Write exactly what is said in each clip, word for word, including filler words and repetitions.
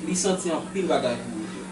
Li santi anpil bagay pou ou tou.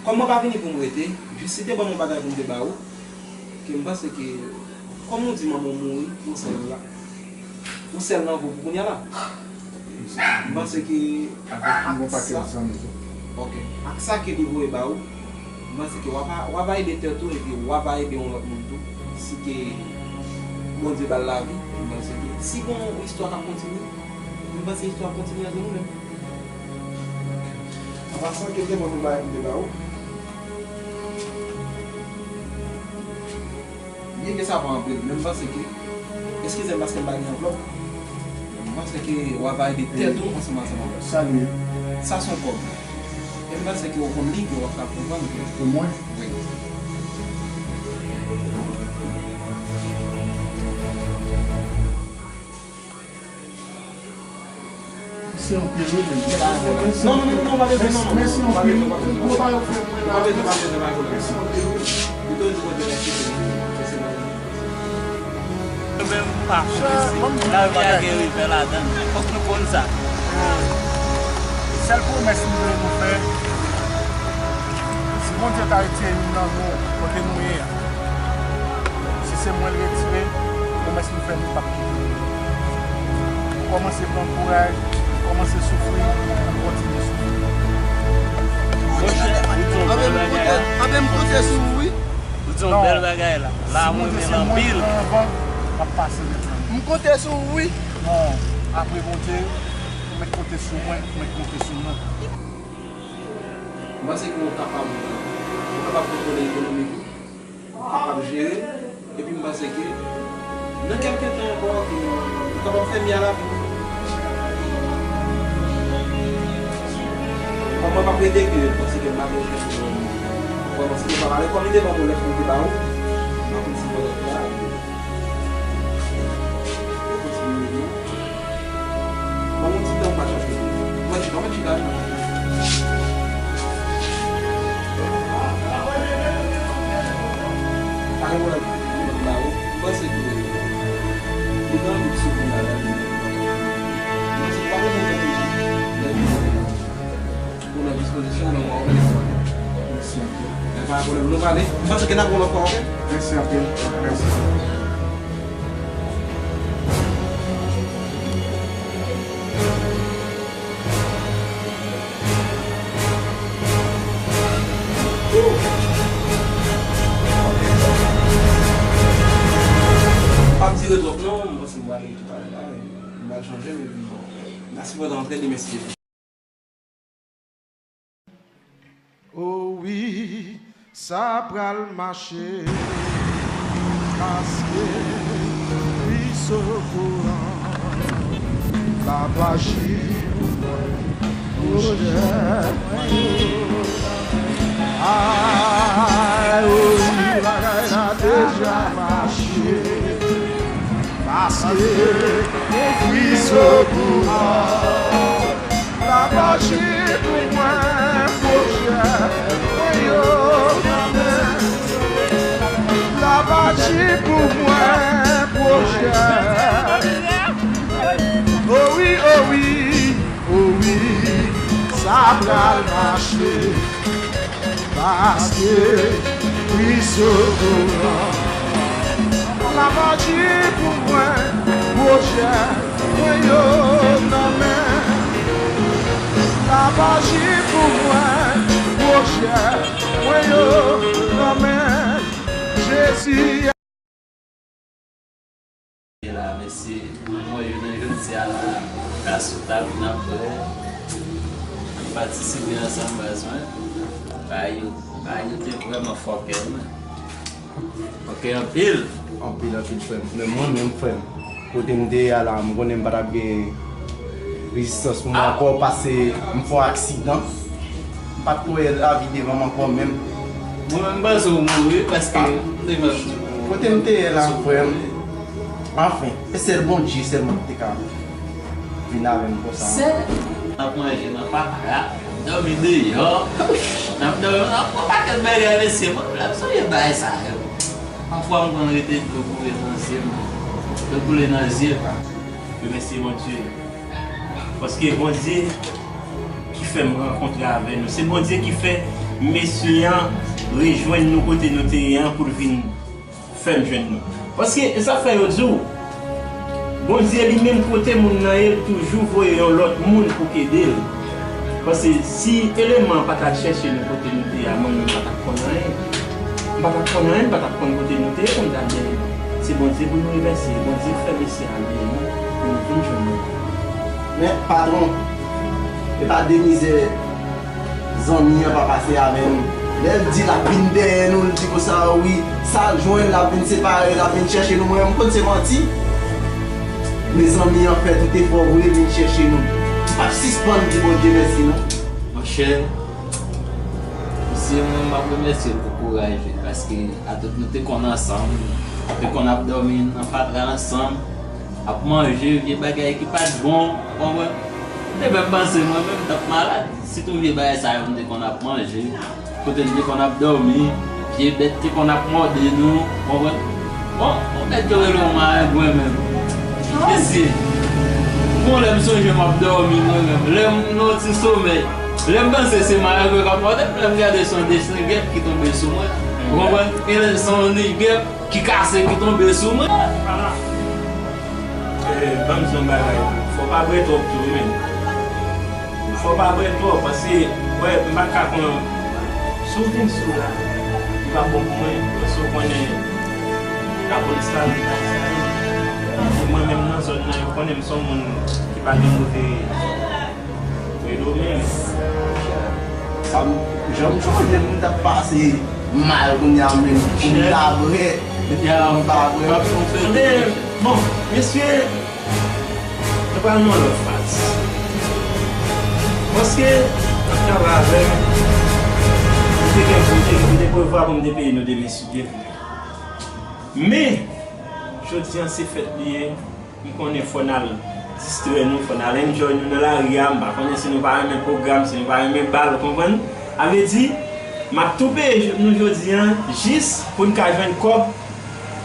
Kòm mwen pa vini pou m rete, jis li te ban m yon bagay pou m te ba ou, ke m panse ke, kòm ou di manman w mouri, ou sèl la. Ou sèl nan gwoup ou kounye a la. M panse ke avèk yon pakèt zanmi tou. Ok. Ak sa ke li voye ba ou, m panse ke w ap, w ap ede tèt ou epi w ap ede yon lòt moun tou. Si ke Bondye ba l lavi, m panse ke si gon istwa k ap kontinye, m panse istwa ap kontinye antre nou menm. An pasan, ke te bon nou bay pou te ba ou. Byen ke sa pa anpil, men m panse ke, eskize m paske m pa gen anvlòp, m panse ke w ap ede tèt ou ansanm ansanm avè l. Sa l ye? Sa se yon kòb. E m panse ke w konn li, ke w ap ka konprann ke. Pou mwen? Wi. Mèsi anpil, wi, men. Non, non, non, non, pa bezwen, non, non. Mèsi anpil. Gwo bagay ou fè pou mwen la. Pa bezwen, pa bezwen, pa bezwen. Mèsi anpil, wi. Yo toujou di Bondye mèsi pou li. Mwen menm m pa fou isi. Lavi a gen revè ladan l. Fòk nou konn sa. Sèl pwomès m vle nou fè, si Bondye ta retire youn nan nou kote nou ye a, si se mwen l retire, pwomès m fè nou p ap kite. Nou kòmanse pran kouraj, nou kòmanse soufri, nou kontinye soufri. Monchè, ou di yon bèl bagay la. Anben m konte sou ou, wi. Ou di yon bèl bagay la. La, mwen renmen l anpil. Non, si Bondye se mwen ki anvan, m ap pase nèt lan. M konte sou ou, wi. Non, apre Bondye, ou mèt konte sou mwen, ou mèt konte sou nou. M panse ke w kapab, w kapab kontwole ekonomi w, w kapab jere, epi m panse ke nan kèlke tan ankò, w kapab fè mi a la vi. Kòm mwen p ap rete ke, paske m pa gen chans pou mwen, kòm si nou pa pale, kòm li te ban mwen lèf mwen te ba ou, m ap di mwen lèf la, epi yo kontinye li. Ban m yon ti tan m pa chache. Mwen chita, mwen chita. Pa gen pwoblèm. Mwen ba ou. Mwen se ki mwen. Li gen anvi soufri ladan li. Mwen se pa mwen menm ki lè li mwen. Ou nan dispozisyon, nan mwen, ou nan mwen. Mèsi anpil. Men pa gen pwoblèm, nou pale. M panse ke n ap wè lòt fwa, oke? Mèsi anpil. Mèsi. Pa m dire twòp non, m panse m pral rete pale la, m pral chanje, men bon. N a sipòte antre li, mèsi. O wi, sa pral mache, paske Kris okouran, l ap aji pou mwen, pwojè mwen yo. Ay, o wi, bagay la deja mache, paske Kris okouran. L ap aji pou mwen, pwojè mwen yo nan men. L ap aji pou mwen, pwojè. O wi, o wi, o wi, sa pral mache. Paske Kris okouran. L ap aji pou mwen, pwojè mwen yo nan men. L ap aji pou mwen, pwojè mwen yo nan men. Jezi. La, mesye, mwen yo nan jodi a la, ka sou tab, n ap bwè, n ap patisipe ansanm, baz mwen. Bagay yo, bagay yo te vrèman fòkè, wi. Fòkè anpil. Anpil, anpil, frè m. Men mwen menm, frè m, kote m te ye a la, m konnen m pa t ap gen rezistans pou mwen ankò, pase m fè yon aksidan. M pa t kwè lavi devan m ankò menm. Mwen menm, m panse w mouri paske m te mèt. Kote m te ye la, frè m? Anfen, se sèl Bondye sèlman ki te ka vin avè m konsa. Sèl. N ap manje nan papaya, n ap dòmi deyò, n ap dòmi, n ap fè yon pakèt bagay, mesye. Mwen menm, m sonje bagay sa yo. Pafwa, m konn rete dlo koule nan zye m. Dlo koule nan zye. Remèsye Bondye. Paske Bondye, fè m rankontre avè nou. Se Bondye ki fè mesye an rejwenn nou kote nou te ye an pou l vin fè m jwenn nou. Paske, e sa fè yo di w, Bondye li menm kote moun nan ye, l toujou voye yon lòt moun pou k ede l. Paske si eleman an pa t al chèche nou kote nou te ye a, mwen menm m pa t ap konn anyen. M pa t ap konn anyen, m pa t ap konn kote nou te ye pou m t al dèyè nou. Se Bondye pou nou remèsye. Bondye k fè mesye a dèyè nou, pou nou vin jwenn nou. Men, patwon, e pa de mizè zanmi an pa pase avè nou. Lè l di l ap vin dèyè nou, l di konsa, wi, sa l jwenn, l ap vin separe, l ap vin chèche nou. Mwen menm, m konn se manti. Men zanmi an fè tout efò vre vin chèche nou. Li p ap sispann di Bondye mèsi, non. Monchè, misye, mwen, m ap remèsye l pou kouraj li, paske atò nou te konn ansanm, nou te konn ap dòmi nan fatra ansanm, ap manje vye bagay ki pa t bon, ou konprann? M te menm panse mwen menm m t ap malad, sitou vye bagay sa yo m te konn ap manje, kote n te konn ap dòmi, vye bèt te konn ap mòde nou, ou konprann? Bon, yon bèt yo rele yon marengwen menm. Mesye, bon, lè m sonje m ap dòmi mwen menm, lè m nan yon ti somèy, lè m panse se marengwen k ap mòde m, lè m gade se yon desten gèp ki tonbe sou mwen, ou konprann? Genlè se yon ni gèp ki kase, ki tonbe sou mwen. Eh, ban m di yon bagay. Fò w pa bwè twòp tou, wi, men. Fò w pa bwè twòp, paske, wè, m pa ka konn, si w vin sou la, li pa bon pou mwen, paske w konnen, lapolis la, li pa sa, e mwen menm nan zòn nan, yo konnen m se yon moun ki pa gen move Fredo menm. Sa m, jan m sonje m t ap pase mal kounye a menm, pou m ta bwè, pou m ta bwè. Tande, bon, mesye, nou pral nan yon lòt faz. Paske, ansanm avè m, m te gen, m te, m te prevwa pou m te peye nou demen si Dye vle. Men, jodi a se fèt li ye. M konnen fò n al distrè nou, fò n al enjoy nou nan lari a. M pa konnen si nou pa renmen pwogram, si nou pa renmen bal, ou konprann? Sa vle di, m ap tou peye jou- nou jodi a, jis pou n ka jwenn kòb,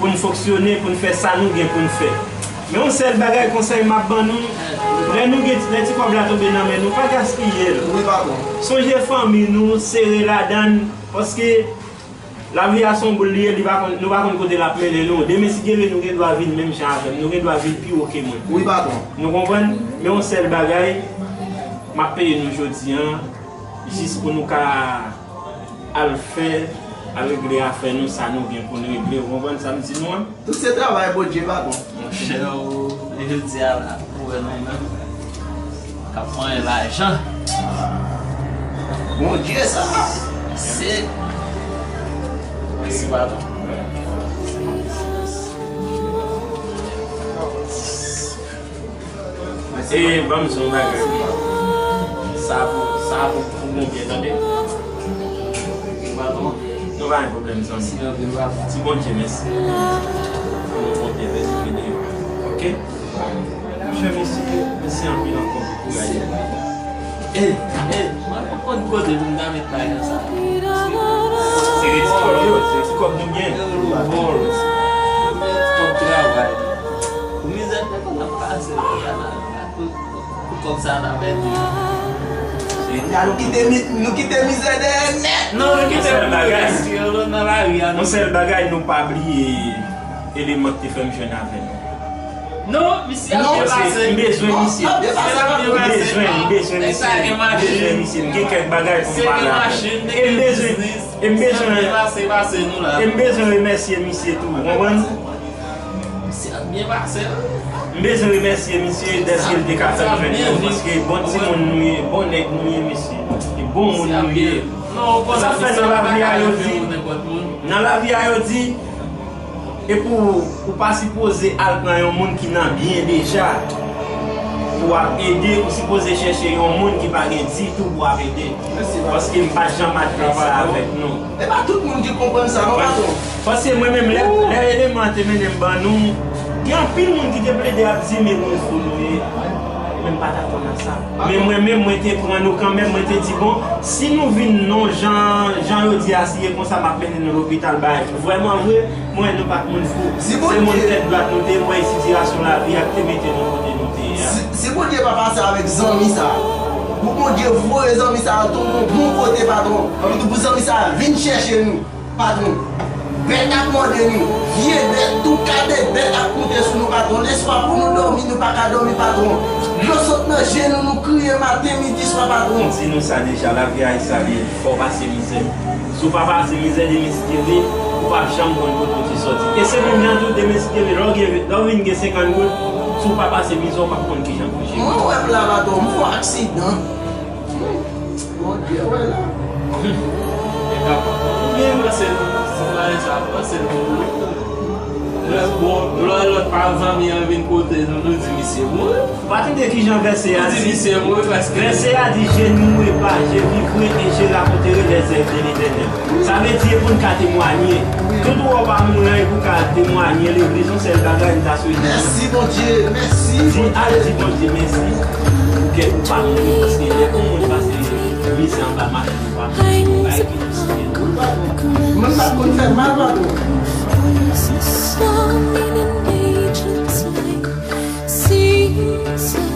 pou n fonksyone, pou n fè sa nou gen pou n fè. Men yon sèl bagay, konsèy m ap ban nou, lè nou gen, lè ti kòb la tonbe nan men nou, pa gaspiye l. Wi, patwon. Sonje fanmi nou, sere ladan l, paske lavi a se yon boul li ye, li pa konn, nou pa konn kote l ap mennen nou. Demen, si Dye vle, nou gen dwa vin menm jan avè m. Nou gen dwa vin pi wo ke mwen. Wi, patwon. Nou konprann? Men yon sèl bagay, m ap peye nou jodi a, jis pou nou ka al fè, al regle afè nou, sa nou gen pou n regle. Ou konprann sa m di nou an? Tout se travay Bondye, patwon. Monchè, jodi a la, ou wè nou menm k ap manyen lajan. Bondye sa! Se, mèsi, patwon. E, ban m di w yon bagay. Sa pou, sa pou, pou Bondye, tande. Patwon, nou pa gen pwoblèm, zanmi. Di Bondye mèsi. Pou nou konte vèsi videyo. Oke? Monchè, mèsi, mèsi anpil ankò pou kouraj. E, e, mwen menm konn kote pou m ta met lajan sa. Se ti kòb yo, se ti kòb nou gen. Yo, yo, bon, ti kòb travay. Pou mizè, mwen konn ap pase, pou, pou kòb sa ta pèdi. Kounye a nou kite mi-, nou kite mizè dèyè nèt. Non, nou kite mizè nan lari a, non. Yon sèl bagay, nou pa bliye eleman ki te fè m jwenn avè nou. Non, misye ap byen pase. M bezwen misye. M bezwen, m bezwen misye. M bezwen misye. M gen kèk bagay pou m pale avè l. E m bezwen, e m bezwen, e m bezwen remèsye misye tou, ou konprann? Misye ap byen pase. M bezwen remèsye misye dèske l te ka fè m jwenn nou, paske bon timoun nou ye, bon nèg nou ye, mesye. E bon moun nou ye. Sa fè nan lavi a yo di, nan lavi a yo di, e pou ou pa sipoze al pran yon moun ki nan byen deja pou w ap ede, ou sipoze chèche yon moun ki pa gen ditou pou w ap ede. Paske m pa t janm al fè sa avèk nou. E pa tout moun ki konprann sa, non, patwon. Paske mwen menm, lè, lè eleman an te mennen m ban nou, gen anpil moun ki te plede ap di, "Men moun fou nou ye." Men m pa t atann a sa. Men mwen menm, mwen te pran nou kanmenm, mwen te di, "Bon, si nou vin non jan, jan yo di a, si e konsa, m ap mennen nou lopital, bagay." Vrèman vre, mwen, nou pa t moun fou. Se moun tèt dwat nou te ye, mwen, sitiyasyon lavi a ki te mete nou kote nou te ye a. Si, si Bondye pa pase avèk zanmi sa, pou Bondye voye zanmi sa yo tonbe yon bon kote, patwon. Anpi tou pou zanmi sa yo vin chèche nou, patwon. Bèt ap mòde nou, vye bèt, tout kalite bèt ap moute sou nou, patwon. Lè swa pou nou dòmi, nou pa ka dòmi, patwon. Dlo sot nan je nou, nou kriye maten, midi, swa, patwon. M di nou sa deja, lavi a e sa li ye, fò w pase mizè. Si w pa pase mizè, demen si Dye vle, ou p ap janm konn kote w te sòti. E se menm jan tou, demen si Dye vle, lè w gen, lè w vin gen senkant goud, si w pa pase mizè, w p ap konn kijan pou w jere. Mwen wè m la, patwon, m fè yon aksidan. Bondye wè la. Ou byen panse l, sitwayen sa, panse l pou ou. Lè bon, lè lòt pa zanmi an vin kote nou, nou di misye mouri. Pa tande kijan vèsè a di. Misye mouri paske vèsè a di, je ne mourrai pas, je vivrai et je raconterai les œuvres de l'Éternel. Sa vle di e pou n ka temwanye. Tout ou wè w pa mouri an, e pou w ka temwanye legliz, yon sèl bagay m ta swete. Mèsi, Bondye, mèsi, di, Bondye. Al di Bondye mèsi. Pou kè ou pa mouri, paske lè yon moun pase mizè anba machin, ou pa mouri, ou pa ekite sou tè. Mwen pa konn fè mal, patwon. Voices falling in angels' light, seems